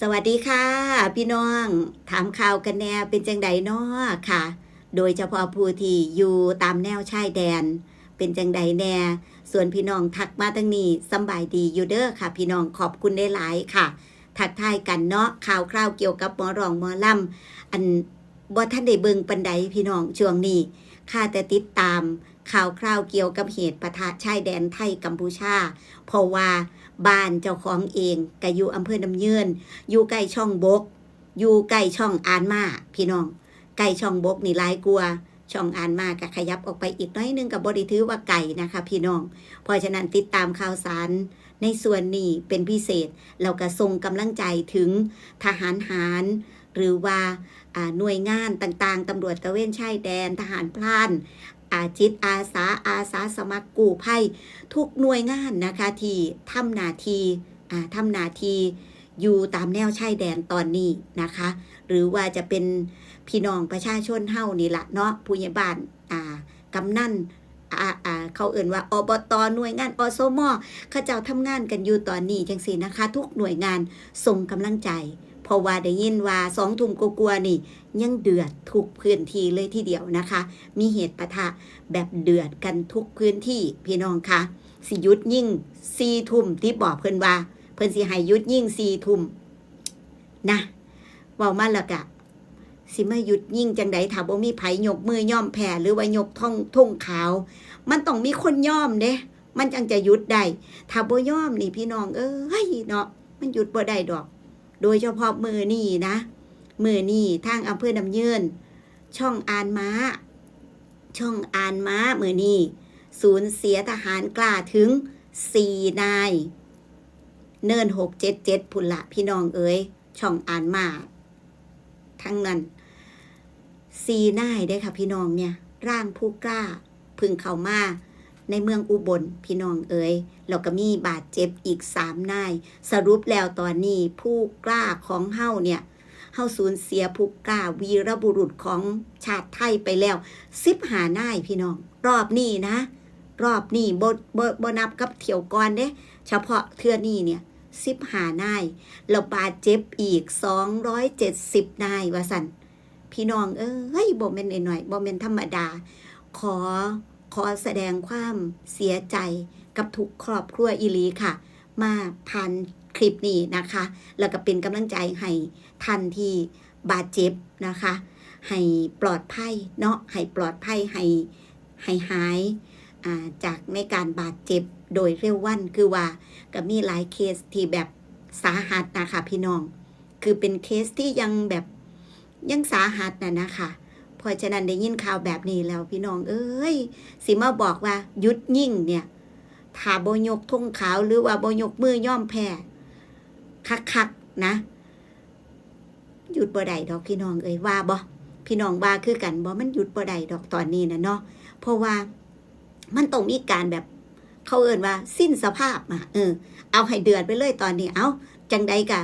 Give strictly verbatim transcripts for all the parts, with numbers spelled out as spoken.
สวัสดีค่ะพี่น้อง ถามข่าวกันแน่ เป็นจังใดน้อค่ะ โดยเฉพาะผู้ที่อยู่ตามแนวชายแดน เป็นจังใดแน่ ส่วนพี่น้องทักมาทางนี้ สำบายดีอยู่เด้อค่ะพี่น้อง ขอบคุณหลายๆค่ะ ทักทายกันเนาะ ข่าวคราวเกี่ยวกับหมอร้องหมอลำ อันบ่ทันได้เบิ่งปานใดพี่น้อง ช่วงนี้ ข้าแต่ติดตามข่าวคราวเกี่ยวกับเหตุปะทะชายแดนไทยกัมพูชา เพราะว่าบ้านเจ้าของเองก็อยู่อำเภอน้ำเยิน อยู่ใกล้ช่องบก อยู่ใกล้ช่องอ่านมา พี่น้อง ใกล้ช่องบกนี่หลายกว่า ช่องอ่านมาก็ขยับออกไปอีกหน่อยหนึ่ง ก็บ่ได้ถือว่าไกลนะคะพี่น้อง เพราะฉะนั้นติดตามข่าวสารในส่วนนี้เป็นพิเศษ แล้วก็ส่งกำลังใจถึงทหารหาร หรือว่า อ่า หน่วยงานต่างๆ ตำรวจตระเวนชายแดน ทหารพราน อ่า จิตอาสา อาสาสมัครกู้ภัย ทุกหน่วยงานนะคะ ที่ทำหน้าที่ อ่า ทำหน้าที่อยู่ตามแนวชายแดนตอนนี้นะคะ หรือว่าจะเป็นพี่น้องประชาชนเฮานี่ละเนาะ ผู้ใหญ่บ้าน อ่า กำนัน อ่า อ่า เขาเอิ้นว่า อบต หน่วยงาน อสม เขาเจ้าทำงานกันอยู่ตอนนี้จังซี้นะคะ ทุกหน่วยงานส่งกำลังใจ เพราะว่าได้ยินว่าสองทุ่มกว่าๆนี่ ยังเดือดทุกพื้นที่เลยทีเดียวนะคะ มีเหตุปะทะแบบเดือดกันทุกพื้นที่ พี่น้องคะ สิหยุดยิงสี่ทุ่มติบ่ เพิ่นว่า เพิ่นสิให้หยุดยิงสี่ทุ่มนะ เว้ามาแล้วกะ สิมาหยุดยิงจังใด ถ้าบ่มีไผยกมือยอมแพ้ หรือว่ายกธง ธงขาว มันต้องมีคนยอมเด้ มันจั่งจะหยุดได้ ถ้าบ่ยอมนี่พี่น้องเอ้ยเนาะ มันหยุดบ่ได้ดอก โดยเฉพาะมื้อนี้นะ มื้อนี้ทางอำเภอน้ำเยิน ช่องอ่านม้า ช่องอ่านม้ามื้อนี้ สูญเสียทหารกล้าถึงสี่นาย เนินหกเจ็ดเจ็ดพุ้นละพี่น้องเอ๋ย ช่องอ่านม้า ทั้งนั้น สี่นายเด้อค่ะพี่น้องเนี่ย ร่างผู้กล้าเพิ่งเข้ามาในเมืองอุบล พี่น้องเอ๋ย แล้วก็มีบาดเจ็บอีกสามนาย สรุปแล้วตอนนี้ผู้กล้าของเฮาเนี่ย เฮาสูญเสียผู้กล้าวีรบุรุษของชาติไทยไปแล้วสิบห้านายพี่น้อง รอบนี้นะ รอบนี้บ่ บ่ บ่นับกับเที่ยวก่อนเด้ เฉพาะเทื่อนี้เนี่ยสิบห้านาย แล้วบาดเจ็บอีกสองร้อยเจ็ดสิบนาย ว่าซั่น พี่น้องเอ้ย บ่แม่นน้อยๆ บ่แม่นธรรมดา ขอ ขอแสดงความเสียใจกับทุกครอบครัวอีหลีค่ะ มาผ่านคลิปนี้นะคะ แล้วก็เป็นกำลังใจให้ท่านที่บาดเจ็บนะคะ ให้ปลอดภัยเนาะ ให้ปลอดภัย ให้ ให้หาย อ่า จากในการบาดเจ็บโดยเร็ววัน คือว่าก็มีหลายเคสที่แบบสาหัสนะคะพี่น้อง คือเป็นเคสที่ยังแบบ ยังสาหัสน่ะนะคะ เพราะฉะนั้นได้ยินข่าวแบบนี้แล้วพี่น้องเอ้ย สิมาบอกว่าหยุดยิงเนี่ย ถ้าบ่ยกธงขาวหรือว่าบ่ยกมือยอมแพ้ คักๆ นะ หยุดบ่ได้ดอกพี่น้องเอ้ย ว่าบ่ พี่น้องว่าคือกันบ่ มันหยุดบ่ได้ดอกตอนนี้น่ะเนาะ เพราะว่ามันต้องมีการแบบ เขาเอิ้นว่าสิ้นสภาพอะ เออ เอาให้เดือดไปเลยตอนนี้ เอ้า จังใดกะ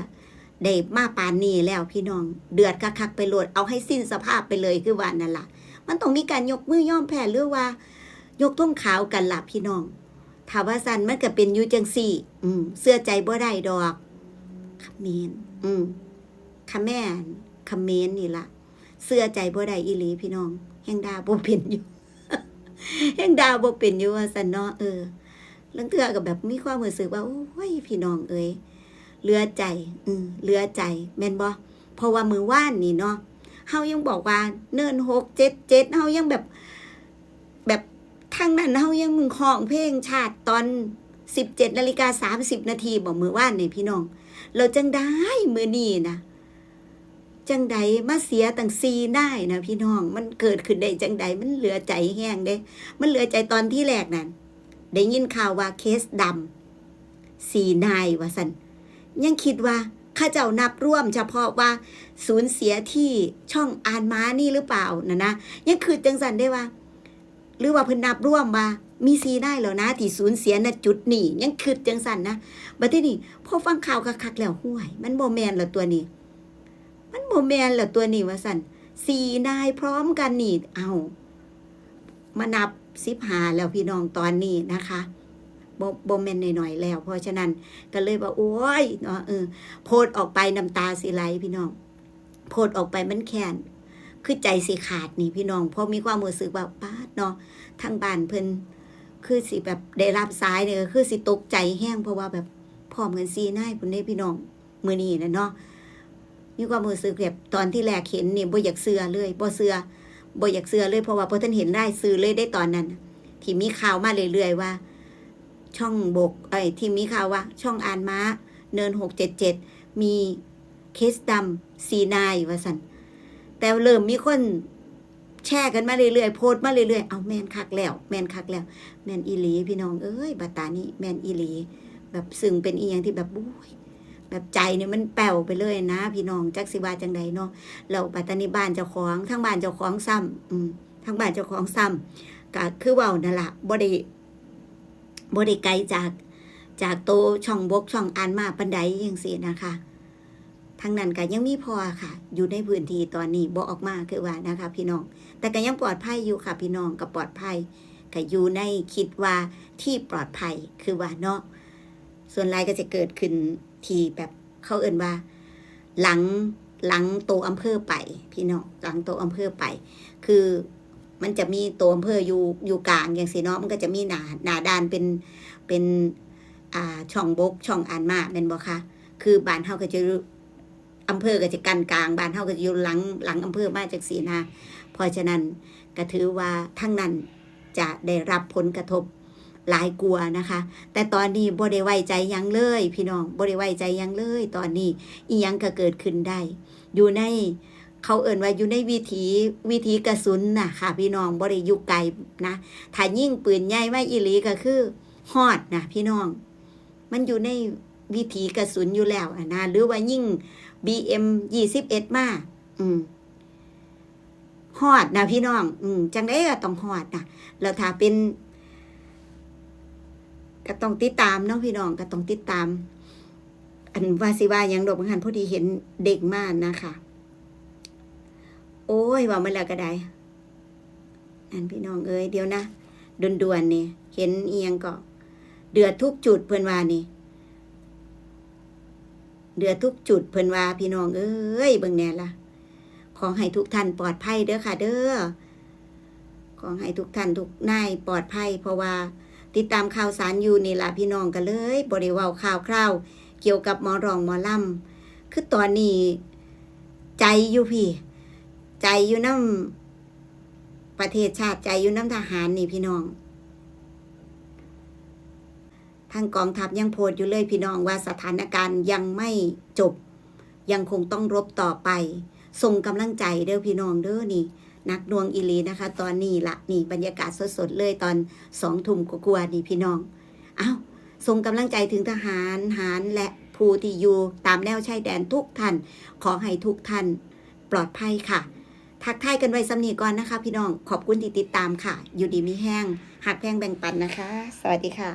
ได้มาปานนี้แล้วพี่น้อง เดือดคักๆ ไปโลด เอาให้สิ้นสภาพไปเลย คือว่านั่นล่ะ มันต้องมีการยกมือยอมแพ้ หรือว่ายกธงขาวกันล่ะพี่น้อง ถ้าว่าซั่นมันก็เป็นอยู่จังซี้ อืม เชื่อใจบ่ได้ดอก เขมร อืม เขมร เขมรนี่ล่ะ เชื่อใจบ่ได้อีหลีพี่น้อง แฮ่งด่าบ่เป็นอยู่ แฮ่งด่าบ่เป็นอยู่ว่าซั่นเนาะ เออ ลางเทื่อก็แบบมีความรู้สึกว่า โอ้ย พี่น้องเอ๋ย เหลือใจ อืม เหลือใจ แม่นบ่ เพราะว่ามื้อวานนี่เนาะ เฮายังบอกว่าเนินหกเจ็ดเจ็ด เฮายังแบบ แบบทางนั้นเฮายังฮ้องเพลงชาติตอนสิบเจ็ดนาฬิกาสามสิบนาทีบ่ มื้อวานนี่พี่น้อง แล้วจังใดมื้อนี้นะ จังใดมาเสียตั้งสี่นายนะพี่น้อง มันเกิดขึ้นได้จังใด มันเหลือใจแฮงเด้ มันเหลือใจตอนที่แรกนั่น ได้ยินข่าวว่าเคสดำ สี่นายว่าซั่น ยังคิดว่าเขาเจ้านับรวมเฉพาะว่าสูญเสียที่ช่องอ่านม้านี่หรือเปล่าน่ะนะ ยังคิดจังซั่นเด้ว่า หรือว่าเพิ่นนับรวมว่ามีสี่นายแล้วนะที่สูญเสีย ณ จุดนี้ ยังคิดจังซั่นนะ บัดทีนี้พอฟังข่าวคักๆแล้ว ห้วย มันบ่แม่นแล้วตัวนี้ มันบ่แม่นแล้วตัวนี้ว่าซั่น สี่นายพร้อมกันนี่ เอ้า มานับสิบห้าแล้วพี่น้องตอนนี้นะคะ บ่บ่แม่นน้อยๆแล้ว เพราะฉะนั้นก็เลยว่า โอ้ย เนาะ เออ โพสต์ออกไปน้ำตาสิไหลพี่น้อง โพสต์ออกไปมันแค้น คือใจสิขาดนี่พี่น้อง เพราะมีความรู้สึกว่า ป๊าดเนาะ ทางบ้านเพิ่น คือสิแบบได้รับสายนี่ก็คือสิตกใจแฮง เพราะว่าแบบพร้อมกันสี่นายพุ้นเด้พี่น้อง มื้อนี้นะเนาะ มีความรู้สึกแบบตอนที่แรกเห็นนี่บ่อยากเชื่อเลย บ่เชื่อ บ่อยากเชื่อเลย เพราะว่าบ่ทันเห็นรายชื่อเลยเด้ตอนนั้น ที่มีข่าวมาเรื่อยๆว่า ช่องบก เอ้ย ที่มีข่าวว่า ช่องอ่านม้า เนินหกเจ็ดเจ็ด มีเคสดำสี่นายว่าซั่น แต่เริ่มมีคนแชร์กันมาเรื่อยๆ โพสต์มาเรื่อยๆ เอาแม่นคักแล้ว แม่นคักแล้ว แม่นอีหลีพี่น้องเอ้ย บัดตานี้แม่นอีหลี แบบซึ่งเป็นอีหยังที่แบบ โอ้ย แบบใจเนี่ยมันแป้วไปเลยนะพี่น้อง จักสิว่าจั่งใดเนาะ แล้วบัดตานี้บ้านเจ้าของ ทางบ้านเจ้าของซ้ำ อืม ทางบ้านเจ้าของซ้ำ ก็คือเว้านั่นล่ะ บ่ได้ บ่ได้ไกลจาก จากโตช่องบกช่องอ่านม้าปานใดจั่งซี้นะคะ ทางนั้นก็ยังมีพ่อค่ะ อยู่ในพื้นที่ตอนนี้บ่ออกมาคือว่านะคะพี่น้อง แต่ก็ยังปลอดภัยอยู่ค่ะพี่น้อง ก็ปลอดภัย ก็อยู่ใน คิดว่าที่ปลอดภัยคือว่าเนาะ ส่วนหลายก็จะเกิดขึ้นที่แบบเขาเอิ้นว่า หลัง หลังโตอำเภอไป พี่น้อง หลังโตอำเภอไป คือมันจะมีโตอำเภออยู่ อยู่กลางจั่งซี้เนาะ มันก็จะมีหน้า หน้าด่านเป็น เป็น อ่า ช่องบก ช่องอ่านม้า แม่นบ่คะ คือบ้านเฮาก็จะอยู่ อำเภอก็จะกั้นกลาง บ้านเฮาก็จะอยู่หลัง หลังอำเภอมาจั่งซี้นะ เพราะฉะนั้นก็ถือว่าทางนั้นจะได้รับผลกระทบหลายกว่านะคะ แต่ตอนนี้บ่ได้ไว้ใจหยังเลยพี่น้อง บ่ได้ไว้ใจหยังเลย ตอนนี้อิหยังก็เกิดขึ้นได้ อยู่ใน เขาเอิ้นว่าอยู่ในวิถี วิถีกระสุนน่ะค่ะพี่น้อง บ่ได้อยู่ไกลนะ ถ้ายิงปืนใหญ่มาอีหลีก็คือฮอดนะพี่น้อง มันอยู่ในวิถีกระสุนอยู่แล้วอะนะ หรือว่ายิง บีเอ็ม ยี่สิบเอ็ด มา อืม ฮอดนะพี่น้อง อืม จั่งใดก็ต้องฮอดนะ แล้วถ้าเป็น ก็ต้องติดตามเนาะพี่น้อง ก็ต้องติดตาม อันว่าสิว่าหยังดอก บางหั้นพอดีเห็นเด้งมานะคะ โอ้ย เว้ามาแล้วก็ได้ นั่นพี่น้องเอ้ย เดี๋ยวนะ ด่วนๆนี่ เห็นอีหยังก็ เดือดทุกจุดเพิ่นว่านี่ เดือดทุกจุดเพิ่นว่า พี่น้องเอ้ย เบิ่งแหน่ล่ะ ขอให้ทุกท่านปลอดภัยเด้อค่ะเด้อ ขอให้ทุกท่านทุกนายปลอดภัย เพราะว่าติดตามข่าวสารอยู่นี่ล่ะพี่น้อง ก็เลยบ่ได้เว้าข่าวคราวเกี่ยวกับหมอร้องหมอลำ คือตอนนี้ใจอยู่พี้ ใจอยู่นำประเทศชาติ ใจอยู่นำทหารนี่พี่น้อง ทางกองทัพยังโพสต์อยู่เลยพี่น้อง ว่าสถานการณ์ยังไม่จบ ยังคงต้องรบต่อไป ส่งกำลังใจเด้อพี่น้องเด้อ นี่หนักหน่วงอีหลีนะคะ ตอนนี้ละ นี่บรรยากาศสดๆเลยตอนสองทุ่มกว่าๆนี่พี่น้อง อ้าว ส่งกำลังใจถึงทหาร หาร และผู้ที่อยู่ตามแนวชายแดนทุกท่าน ขอให้ทุกท่านปลอดภัยค่ะ ทักทายกันไว้ส่ำนี้ก่อนนะคะพี่น้อง ขอบคุณที่ติดตามค่ะ อยู่ดีมีแฮง ฮักแพงแบ่งปันนะคะ สวัสดีค่ะ